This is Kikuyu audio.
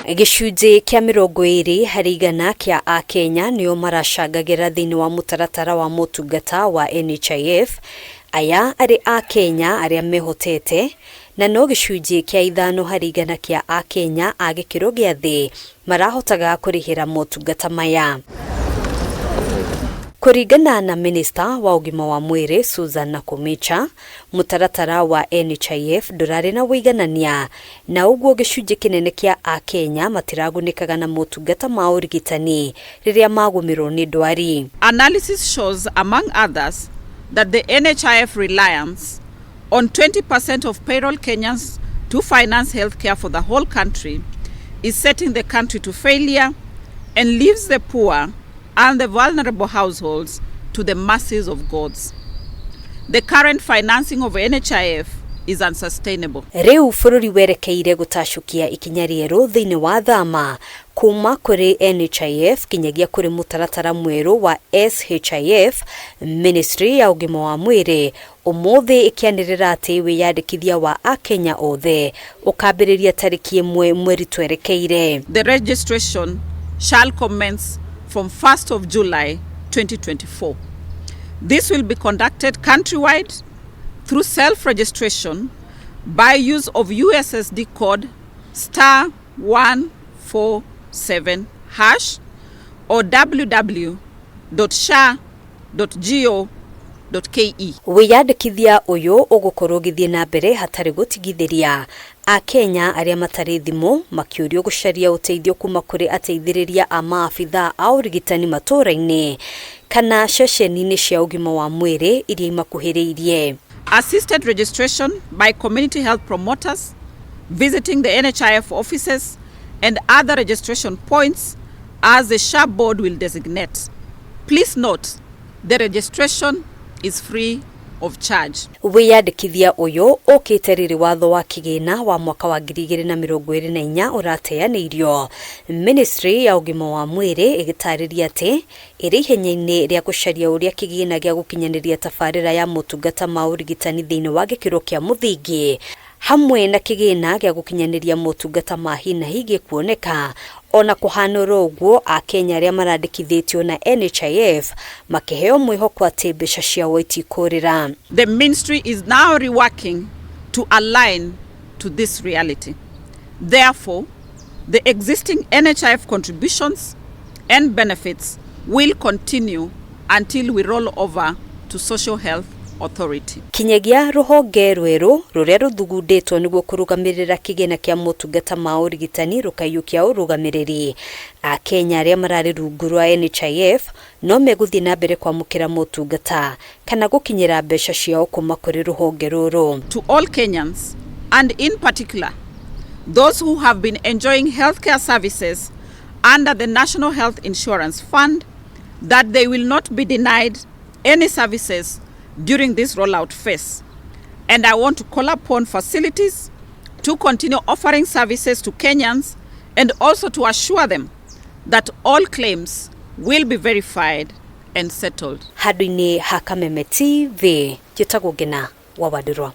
Gĩcunjĩ kĩa 20% kĩa Akenya nĩo maracangagĩra thĩinĩ wa mũtaratara wa motungata wa NHIF, aya arĩ Akenya arĩa mehotete, na no gĩcunjĩ kĩa 5% kĩa Akenya a gĩkĩro gĩa thĩ marahotaga kũrĩhĩra motungata maya. Kũringana na Minista wa ũgima wa mwĩrĩ Susan Nakhumicha, mũtaratara wa NHIF ndũrarĩ na ũiganania na ũguo gĩcunjĩ kĩnene kĩa Akenya matiragunĩkaga na motungata ma ũrigitani rĩrĩa magũmĩrwo nĩ ndwari. Analysis shows, among others, that the NHIF reliance on 20% of payroll Kenyans to finance healthcare for the whole country is setting the country to failure and leaves the poor and the vulnerable households to the mercies of gods. The current financing of NHIF is unsustainable. Rĩu bũrũri werekeire gũtacũkia ikinya rĩerũ thĩinĩ wa thama kuma kũrĩ NHIF kinyagia kũrĩ mũtaratara mwerũ wa SHIF. Ministry ya ũgima wa mwĩrĩ ũmũthĩ ĩkĩanĩrĩra atĩ wĩyandĩkithia wa Akenya othe ũkambĩrĩria tarĩki 1 mweri twerekeire. The registration shall commence from 1st of July 2024. This will be conducted countrywide through self-registration by use of USSD code *147# or www.sha.go.ke. Wĩyandĩkithia ũyũ ũgũkorwo ũgĩthiĩ na mbere hatarĩ gũtigithĩria, Akenya arĩa matarĩ thimũ makĩũrio gũcaria ũteithio kuma kũrĩ ateithĩrĩria a maabithaa a ũrigitani matũũra-inĩ kana ceceni-inĩ cia ũgima wa mwĩrĩ iria imakuhĩrĩirie. Assisted registration by community health promoters visiting the NHIF offices and other registration points as the SHA board will designate. Please note, the registration is free of charge. Wĩyandĩkithia ũyũ ũkĩte rĩrĩ watho wa kĩgĩna wa mwaka wa 2024 ũrateanĩirio, Ministry ya ũgima wa mwĩrĩ ĩgĩtarĩria atĩ ĩrĩ ihenya-inĩ rĩa gũcaria ũrĩa kĩgĩna gĩa gũkinyanĩria tabarĩra ya motungata ma ũrigitani thĩinĩ wa gĩkĩro kĩa mũthingi hamwe na kĩgĩna gĩa gũkinyanĩria motungata ma hi na hi gĩkuoneka. Ona kũhana oro ũguo, Akenya arĩa marandĩkithĩtio na NHIF makĩheo mwĩhoko atĩ mbeca ciao itikũrĩra. The ministry is now reworking to align to this reality. Therefore, the existing NHIF contributions and benefits will continue until we roll over to Social Health Authority. Kinyagia rũhonge rwerũ rũrĩa rũthugundĩtwo nĩguo kũrũgamĩrĩra kĩgĩna kĩa motungata ma ũrigitani rũkaiyũkia ũrũgamĩrĩri, Akenya arĩa mararĩ rungu rwa NHIF no megũthiĩ na mbere kwamũkĩra motungata kana gũkinyĩra mbeca ciao kuma kũrĩ rũhonge rũrũ. To all Kenyans, and in particular, those who have been enjoying healthcare services under the National Health Insurance Fund, that they will not be denied any services during this rollout phase. And I want to call upon facilities to continue offering services to Kenyans and also to assure them that all claims will be verified and settled. Handũ-inĩ ha Kameme TV, njĩtagwo Ngena wa Wandirwa.